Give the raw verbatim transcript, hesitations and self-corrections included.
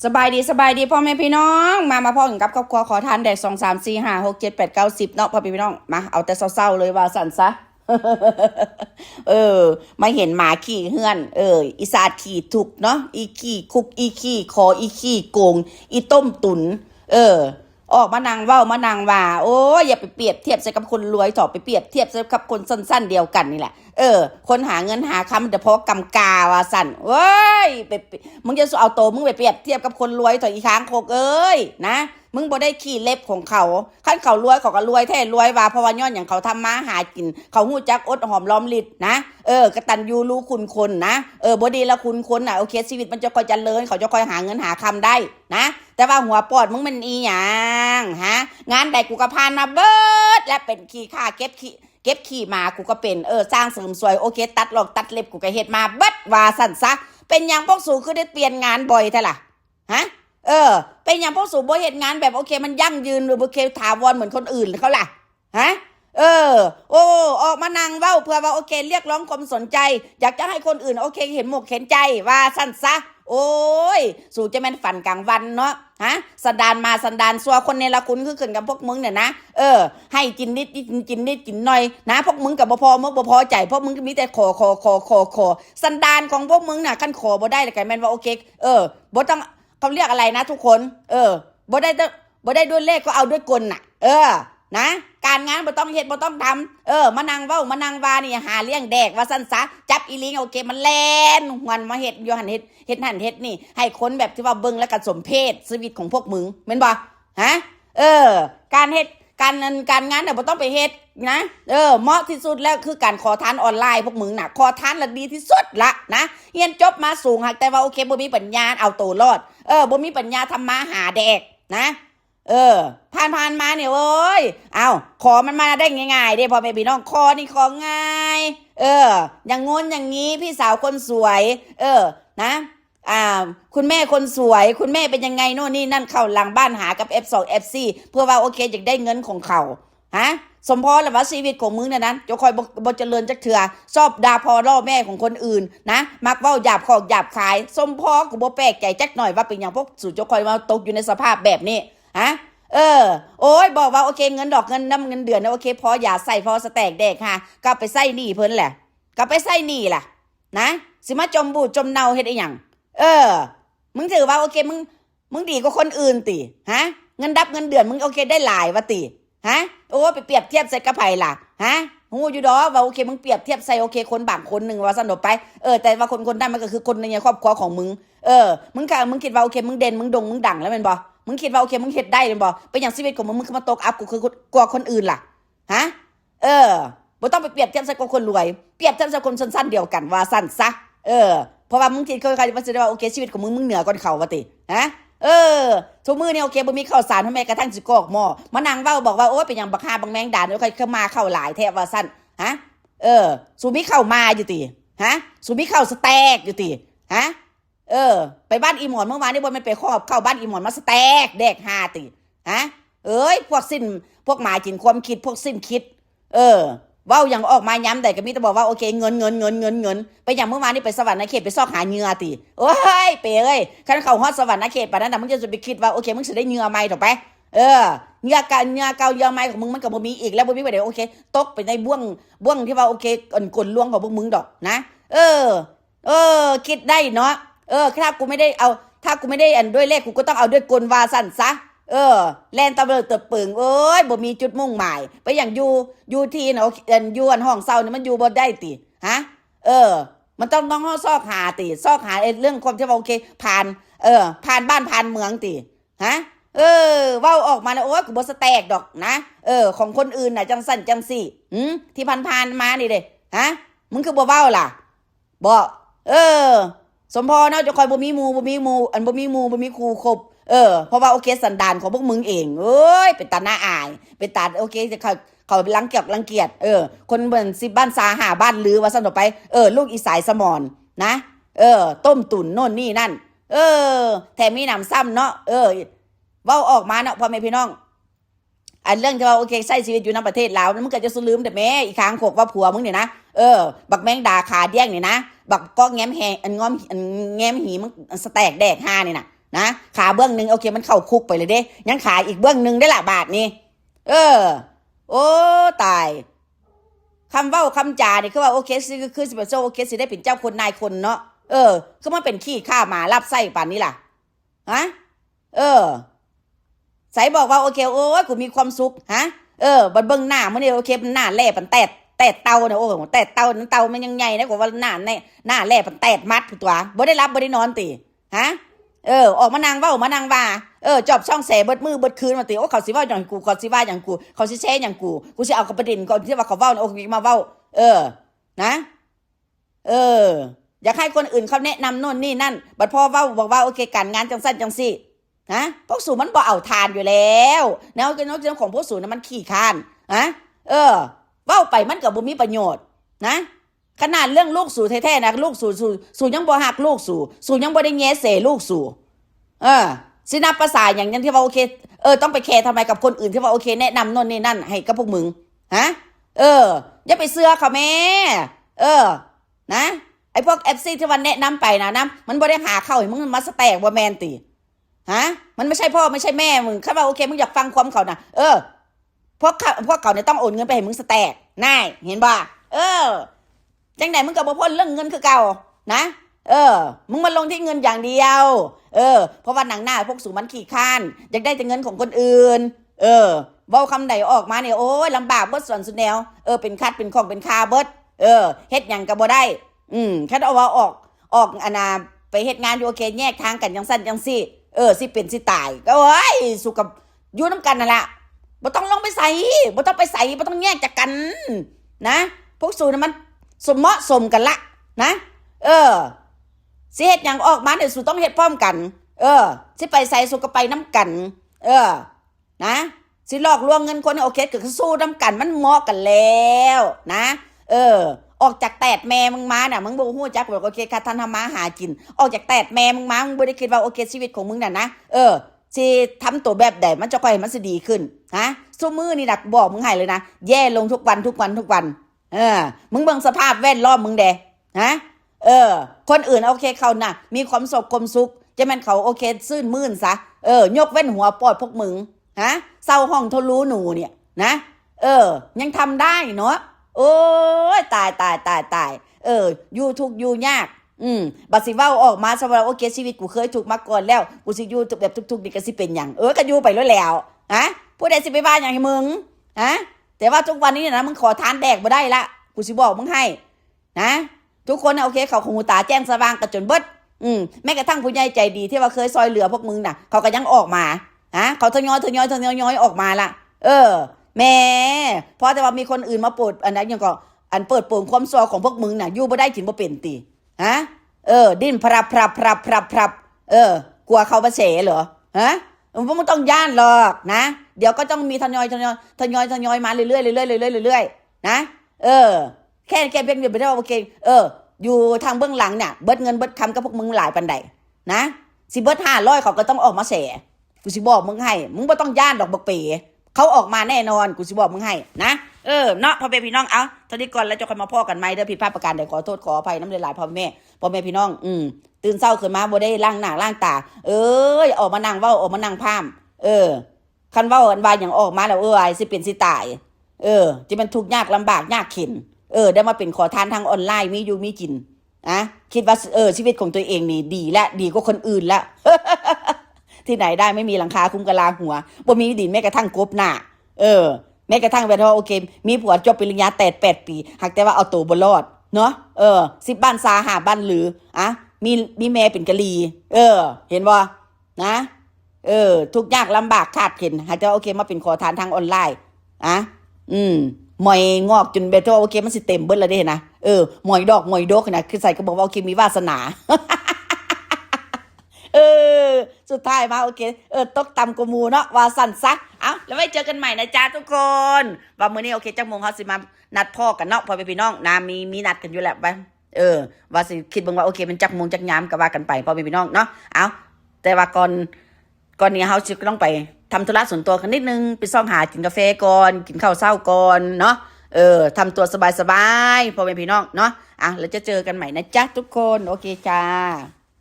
สบายดี สบายดีพ่อแม่พี่น้อง มามาพ้อกันกับครอบครัวขอทานได้ สอง สาม สี่ ห้า หก เจ็ด แปด เก้า สิบ เนาะ พ่อแม่พี่น้อง มาเอาแต่เซาๆเลยว่าซั่นซะ เออ มาเห็นหมาขี้เฮือน เออ อีสาดขี้ทุกข์เนาะ อีขี้คุก อีขี้ขอ อีขี้โกง อีต้มตุ๋น เออ ออกมานั่งเว้ามานั่งว่า โอ้ย อย่าไปเปรียบเทียบใส่กับคนรวยเถาะ ไปเปรียบเทียบใส่กับคนสั้นๆเดียวกันนี่แหละ เออ คนหาเงินหาคำแต่พอกำกาว่าซั่น เว้ย ไปไปมึงจะเอาโตมึงไปเปรียบเทียบกับคนรวยเถาะ อีคางคกเอ้ยนะ มึงบ่ได้ขี้เล็บของเขา คันเขารวยเขาก็รวยแท้รวยว่า เพราะว่าย้อนหยังเขาทำมาหากิน เขาฮู้จักอดหอมรอมริบนะ เออ กตัญญูรู้คุณคนนะ เออ บ่ดีละคุณคนน่ะ โอเค ชีวิตมันจะค่อยเจริญ เขาจะค่อยหาเงินหาคำได้นะ แต่ว่าหัวปอดมึงมันอีหยังฮะ งานใดกูก็ผ่านมาเบิด และเป็นขี้ข้าเก็บขี้เก็บขี้หมากูก็เป็น เออ ช่างเสริมสวย โอเค ตัดหลอกตัดเล็บกูก็เฮ็ดมาเบิดว่าซั่นซะ เป็นหยังพวกสูคือได้เปลี่ยนงานบ่อยแท้ล่ะ ฮะ เออ เป็นหยังพวกสูบ่เฮ็ดงานแบบ โอเค มันยั่งยืน หรือ โอเค ถาวรเหมือนคนอื่นเขาล่ะ ฮะ เออ โอ้ ออกมานั่งเว้าเพื่อว่า โอเค เรียกร้องความสนใจ อยากจะให้คนอื่น โอเค เห็นหมกเห็นใจว่าซั่นซะ โอ้ย สูจะแม่นฝันกลางวันเนาะ ฮะ สันดานหมาสันดานซัว คนเนรคุณคือขึ้นกับพวกมึงเนี่ยนะ เออ ให้กินนิดกินนิดกินหน่อยนะ พวกมึงกับบ่พอมึงบ่พอใจ พวกมึงก็มีแต่ขอขอขอขอขอ สันดานของพวกมึงน่ะ คันขอบ่ได้เลยกลายแม่นว่า โอเค เออ บ่ต้อง เขาเรียกอะไรนะทุกคน เออ บ่ได้ด้วย บ่ได้ด้วยเลขก็เอาด้วยกลน่ะ เออ นะ การงานบ่ต้องเฮ็ดบ่ต้องทำ เออ มานั่งเว้ามานั่งว่านี่หาเลี้ยงแดกว่าซั่นซะ จับอีหลีง โอเค มันแล่นหวนมาเฮ็ดอยู่หั่นเฮ็ด เฮ็ดหั่นเฮ็ดนี่ ให้คนแบบที่ว่าเบิ่งแล้วก็สมเพชชีวิตของพวกมึง แม่นบ่ ฮะ เออ การเฮ็ด การเงิน การงานน่ะบ่ต้องไปเฮ็ดนะ เออ เหมาะที่สุดแล้วคือการขอทานออนไลน์พวกมึงน่ะ ขอทานละดีที่สุดละนะ เรียนจบมาสูงหากแต่ว่า โอเค บ่มีปัญญาเอาตัวรอด เออ บ่มีปัญญาทำมาหาแดกนะ เออ ผ่านๆมาเนี่ย โอ้ย เอา ขอมันมาได้ง่ายๆเด้ พ่อแม่พี่น้อง ขอนี่ของ่าย เออ อย่างงนอย่างนี้ พี่สาวคนสวย เออ นะ อ่า คุณแม่คนสวย คุณแม่เป็นยังไงโน่นนี่นั่น เข้าหลังบ้านหากับ เอฟสอง เอฟสี่ เพื่อว่า โอเค อยากได้เงินของเขา ฮะ สมพอแล้วว่าชีวิตของมึงเนี่ยนะ เจ้าคอยบ่บ่เจริญจักเทื่อ ชอบด่าพ่อล่อแม่ของคนอื่นนะ มักเว้าหยาบคอกหยาบคาย สมพอกูบ่แปลกใจจักหน่อยว่าเป็นหยังพวกสูเจ้าคอยมาตกอยู่ในสภาพแบบนี้ ฮะ เออ โอ้ย บอกว่า โอเค เงินดอกเงินน้ำเงินเดือนนะ โอเค พออย่าใส่ พอสแต็กแดกฮะ ก็ไปใส่หนี้เพิ่นแหละ ก็ไปใส่หนี้ล่ะ นะ สิมาจมบูดจมเน่าเฮ็ดอีหยัง เออ มึงถือว่า โอเค มึง มึงดีกว่าคนอื่นติ ฮะ เงินดับเงินเดือนมึง โอเค ได้หลายว่าติ ฮะ โอ้ ไปเปรียบเทียบใส่กับไผล่ะ ฮะ ฮู้อยู่ดอกว่า โอเค มึงเปรียบเทียบใส่ โอเค คนบางคนหนึ่งว่าซั่นออกไป เออ แต่ว่าคนคนนั้นมันก็คือคนในครอบครัวของมึง เออ มึงค่ะ มึงคิดว่า โอเค มึงเด่น มึงโด่ง มึงดังแล้วแม่นบ่ มึงคิดว่า โอเค มึงเฮ็ดได้แม่นบ่ เป็นหยังชีวิตของมึง มึงคือมาตกอับกูคือกว่าคนอื่นล่ะ ฮะ เออ บ่ต้องไปเปรียบเทียบใส่กับคนรวย เปรียบเทียบใส่คนชั้นๆเดียวกันว่าซั่นซะ เออ เพราะว่ามึงคิดค่อยๆว่าสิได้ว่า โอเค ชีวิตของมึง มึงเหนือกว่าเขาว่าติ ฮะ เออ ทุกมื้อนี่ โอเค บ่มีข้าวสาร พ่อแม่กระทั่งสิกอกหม้อ มานั่งเว้าบอกว่า โอ้ย เป็นหยังบักห่าบักแมงดา โอ้ย ค่อยมาข้าวหลายแท้ว่าซั่น ฮะ เออ สูมีข้าวมาอยู่ติ ฮะ สูมีข้าวสแต็กอยู่ติ ฮะ เออ ไปบ้านอีหมอนเมื่อวานนี่ บ่แม่นไปคอบข้าวบ้านอีหมอนมาสแต็กแดกห่าติ ฮะ เอ้ย พวกสิ้น พวกหมากินความคิด พวกสิ้นคิด เออ เว้าหยังออกมายามใดก็มีแต่บอกว่า โอเค เงิน เงิน เงิน เงิน เงิน ไปหยังเมื่อวานนี่ไปสะหวันนะเขตไปซอกหาเหยื่อติ โอ้ย เป๋เอ้ย คันเข้าฮอดสะหวันนะเขตปานนั้นน่ะ มึงจะไปคิดว่า โอเค มึงสิได้เหยื่อใหม่ต่อไป เออ เหยื่อเก่า เหยื่อเก่าเหยื่อใหม่ของมึงมันก็บ่มีอีกแล้ว บ่มีประเดี๋ยว โอเค ตกไปในบ่วง บ่วงที่ว่า โอเค อันกลลวงของพวกมึงดอกนะ เออ เออ คิดได้เนาะ เออ ถ้ากูไม่ได้เอา ถ้ากูไม่ได้อันด้วยเลข กูก็ต้องเอาด้วยกลว่าซั่นซะ เออ แล่นตะเลิดเติบเปิง เอ้ย บ่มีจุดมุ่งหมาย ไปหยังอยู่ อยู่ที่เนาะ อัน อยู่อันห้องเช่านี่มันอยู่บ่ได้ติ ฮะ เออ มันต้อง ต้องซอกหาติ ซอกหาไอ้เรื่องความที่ว่า โอเค ผ่าน เออ ผ่านบ้านผ่านเมืองติ ฮะ เออ เว้าออกมาแล้ว โอ้ย กูบ่สแต็กดอกนะ เออ ของคนอื่นน่ะ จังซั่นจังซี่ หืม ที่ผ่านๆมานี่เด้ ฮะ มึงคือบ่เว้าล่ะ บ่ เออ สมพอเนาะ เจ้าคอยบ่มีหมู่ บ่มีหมู่ อันบ่มีหมู่ บ่มีคู่คบ เออ เพราะว่า โอเค สันดานของพวกมึงเอง เอ้ย เป็นตาน่าอาย เป็นตา โอเค เขา เขารังเกียจ รังเกียจ เออ คนเหมือนสิบ้านซาหาบ้านลือว่าซั่นออกไป เออ ลูกอีสายสมอนนะ เออ ต้มตุ๋นโน่นนี่นั่น เออ แถมมีหนำซ้ำเนาะ เออ เว้าออกมาเนาะ พ่อแม่พี่น้อง อันเรื่องที่ว่า โอเค ใช้ชีวิตอยู่ในประเทศลาว มึงก็จะลืมแต่แม่ อีคางคกว่าผัวมึงเนี่ยนะ เออ บักแมงดาขาเดี้ยงเนี่ยนะ บักกอกแง้มแห อันง้อม อันแง้มหีมึง สแต็กแดกห่าเนี่ยนะ นะ ขาเบื้องหนึ่งโอเคมันเข้าคุกไปเลยเด้ ยังขาอีกเบื้องหนึ่งได้ละบาดนี้ เออ โอ้ ตาย คำเว้าคำจานี่คือว่าโอเคสิคือสิเป็นโซ่โอเคสิได้เป็นเจ้าคนนายคนเนาะ เออ คือมาเป็นขี้ข้าหมารับใช้ปานนี้ล่ะ ฮะ เออ ใสบอกว่าโอเค โอ้ย กูมีความสุข ฮะ เออ บัดเบิ่งหน้ามื้อนี้โอเค มันหน้าแล่ปันแตด แตดเต่าเนี่ย โอ้โห แตดเต่านั้นเต่ามันยังใหญ่นะ กว่าว่าหน้าแน่ หน้าแล่ปันแตดมัดผู้ตัว บ่ได้หลับบ่ได้นอนติ ฮะ เออ ออกมานั่งเว้า มานั่งว่า เออ จอบช่องแสเบิดมื้อเบิดคืนมาติ โอ้ เขาสิเว้าหยังกู เขาสิว่าหยังกู เขาสิแซะหยังกู กูสิเอากับประเด็นก่อนที่ว่าเขาเว้านะ โอ้ มาเว้า เออ นะ เออ อยากให้คนอื่นเขาแนะนำโน่นนี่นั่น บัดพ่อเว้าบอกว่าโอเค การงานจังสั้นจังสี่ ฮะ พวกสูมันบ่เอาทานอยู่แล้ว แนวแนวของพวกสูนะมันขี้คร้าน ฮะ เออ เว้าไปมันก็บ่มีประโยชน์ นะ ขนาดเรื่องลูกสูแท้ๆนะ ลูกสู สู สูยังบ่ฮักลูกสู สูยังบ่ได้แยแสลูกสู เออ สินับภาษาอย่างนั้นที่ว่าโอเค เออ ต้องไปแคร์ทำไมกับคนอื่นที่ว่าโอเค แนะนำโน่นนี่นั่นให้กับพวกมึง ฮะ เออ อย่าไปเชื่อเขาแม่ เออ นะ ไอ้พวกเอฟซีที่วันแนะนำไปนะนะ มันบ่ได้หาเข้าให้มึงมาสแต็กบ่แม่นติ ฮะ มันไม่ใช่พ่อไม่ใช่แม่มึง คันว่าโอเค มึงอยากฟังความเขานะ เออ พวกเขา พวกเขาเนี่ยต้องโอนเงินไปให้มึงสแต็ก นาย เห็นบ่ เออ จังใดมึงก็บ่พ้นเรื่องเงินคือเก่า นะ เออ มึงมาลงที่เงินอย่างเดียว เออ เพราะว่าหนังหน้าพวกสูมันขี้คร้าน อยากได้แต่เงินของคนอื่น เออ เว้าคำใดออกมาเนี่ย โอ้ย ลำบากเบิดส่วนสุดแนว เออ เป็นคัดเป็นของเป็นคาเบิด เออ เฮ็ดหยังก็บ่ได้ อืม คันเอาว่าออก ออกอันน่ะ ไปเฮ็ดงานอยู่โอเค แยกทางกันจังซั่นจังซี่ เออ สิเป็นสิตาย ก็โอ้ย สุกับ อยู่นำกันนั่นล่ะ บ่ต้องลงไปไส บ่ต้องไปไส บ่ต้องแยกจากกัน นะ พวกสูน่ะมันสมเหมาะสมกันละ นะ เออ สิเฮ็ดหยังออกมาเนี่ยสูต้องเฮ็ดพร้อมกัน เออ สิไปไสสูก็ไปนำกัน เออ นะ สิหลอกลวงเงินคนโอเค ก็คือสู้นำกัน มันเหมาะกันแล้ว นะ เออ ออกจากแตดแม่มึงมาน่ะ มึงบ่ฮู้จักว่าโอเค ค่าทานทำมาหากิน ออกจากแตดแม่มึงมา มึงบ่ได้คิดว่าโอเค ชีวิตของมึงน่ะนะ เออ สิทำตัวแบบใดมันจะค่อยมันสิดีขึ้น ฮะ ซุมื้อนี่นะ บอกมึงให้เลยนะ แย่ลงทุกวัน ทุกวัน ทุกวัน เออ มึงเบิ่งสภาพแวดล้อมมึงแด ฮะ เออ คนอื่นโอเคเขาน่ะ มีความสุข ความสุข จะแม่นเขาโอเค ซื่นมื่นซะ เออ ยกเว้นหัวปอดพวกมึง ฮะ เศร้าห้องทะลุหนูเนี่ย นะ เออ ยังทำได้เนาะ โอ้ย ตาย ตาย ตาย ตาย เออ อยู่ทุกข์อยู่ยาก อืม บัดสิเว้าออกมาซะว่า โอเค ชีวิตกูเคยทุกข์มาก่อนแล้ว กูสิอยู่แบบทุกข์ๆนี่ก็สิเป็นหยัง เออ ก็อยู่ไปแล้วแหล้ว ฮะ ผู้ใดสิไปว่าหยังให้มึง ฮะ แต่ว่าทุกวันนี้นะ มึงขอทานแดกบ่ได้ละ กูสิบอกมึงให้ นะ ทุกคนนะ โอเค เขาหูตาแจ้งสว่างกันจนเบิด อืม แม้กระทั่งผู้ใหญ่ใจดีที่ว่าเคยซอยเหลือพวกมึงน่ะ เขาก็ยังออกมา ฮะ เขาทยอย ทยอย ทยอยออกมาละ เออ แหม เพราะแต่ว่ามีคนอื่นมาเปิด อันนั้นยังก็ อันเปิดโปงความชั่วของพวกมึงน่ะ อยู่บ่ได้ กินบ่เป็นติ ฮะ เออ ดิ้นพรับพรับพรับพรับพรับ เออ กลัวเขามาแฉเหรอ ฮะ พวกมึงต้องย่านหรอกนะ เดี๋ยวก็ต้องมีทยอย ทยอย ทยอย ทยอยมาเรื่อยๆ เรื่อยๆ เรื่อยๆ เรื่อยๆ นะ เออ แค่ แค่เพียงเดียวไปเท่าโอเค เออ อยู่ทางเบื้องหลังเนี่ย เบิดเงินเบิดคำกับพวกมึงหลายปานใด นะ สิเบิดห้าร้อยเขาก็ต้องออกมาแฉ กูสิบอกมึงให้ มึงบ่ต้องย่านดอกบักเป๋ เขาออกมาแน่นอน กูสิบอกมึงให้นะ เออ เนาะ พ่อแม่พี่น้อง เอา เท่านี้ก่อน แล้วจะค่อยมาพ้อกันใหม่เด้อ ผิดพลาดประการใดขอโทษขออภัยนำหลายๆ พ่อแม่ พ่อแม่พี่น้อง อืม ตื่นเช้าขึ้นมาบ่ได้ล้างหน้าล้างตา เอ้ย ออกมานั่งเว้า ออกมานั่งพร่ำ เออ คันเว้าอันว่าหยังออกมาแล้ว เอ้ย สิเป็นสิตาย เออ ที่มันทุกข์ยากลำบากยากเข็ญ เออ ได้มาเป็นขอทานทางออนไลน์ มีอยู่มีกิน นะ คิดว่า เออ ชีวิตของตัวเองนี่ดีและ ดีกว่าคนอื่นละ ที่ไหนได้ ไม่มีหลังคาคลุมกะลาหัว บ่มีดินแม้กระทั่งกบหน้า เออ แม้กระทั่งแบบว่าโอเค มีผัวจบปริญญาแปด แปดปี หากแต่ว่าเอาตัวบ่รอด เนาะ เออ สิบบ้านซา ห้าบ้านหรือ อะ มี มีแม่เป็นกะหรี่ เออ เห็นบ่ นะ เออ ทุกข์ยากลำบากขาดเข็ญ หากแต่ว่าโอเค มาเป็นขอทานทางออนไลน์ อะ อืม หมอยงอกจนแบบว่าโอเค มันสิเต็มเบิดแล้วเด้นะ เออ หมอยดอกหมอยดกนะ คือใส่ก็บอกว่าโอเค มีวาสนา เออ สุดท้ายมาโอเค เออ ตกต่ำกว่าหมู่เนาะ ว่าซั่นซะ เอา แล้วไว้เจอกันใหม่นะจ๊ะทุกคน ว่ามื้อนี้โอเค จักโมงเฮาสิมานัดพ้อกันเนาะ พ่อแม่พี่น้องนะ มี มีนัดกันอยู่แล้ว ว่า เออ ว่าสิคิดเบิ่งว่าโอเค มันจักโมงจักยามก็ว่ากันไป พ่อแม่พี่น้องเนาะ เอา แต่ว่าก่อน ก่อนนี้เฮาสิต้องไปทำธุระส่วนตัวกันนิดนึง ไปซอกหากินกาแฟก่อน กินข้าวเช้าก่อนเนาะ เออ ทำตัวสบายๆ พ่อแม่พี่น้องเนาะ อ่ะ แล้วจะเจอกันใหม่นะจ๊ะทุกคน โอเคจ้า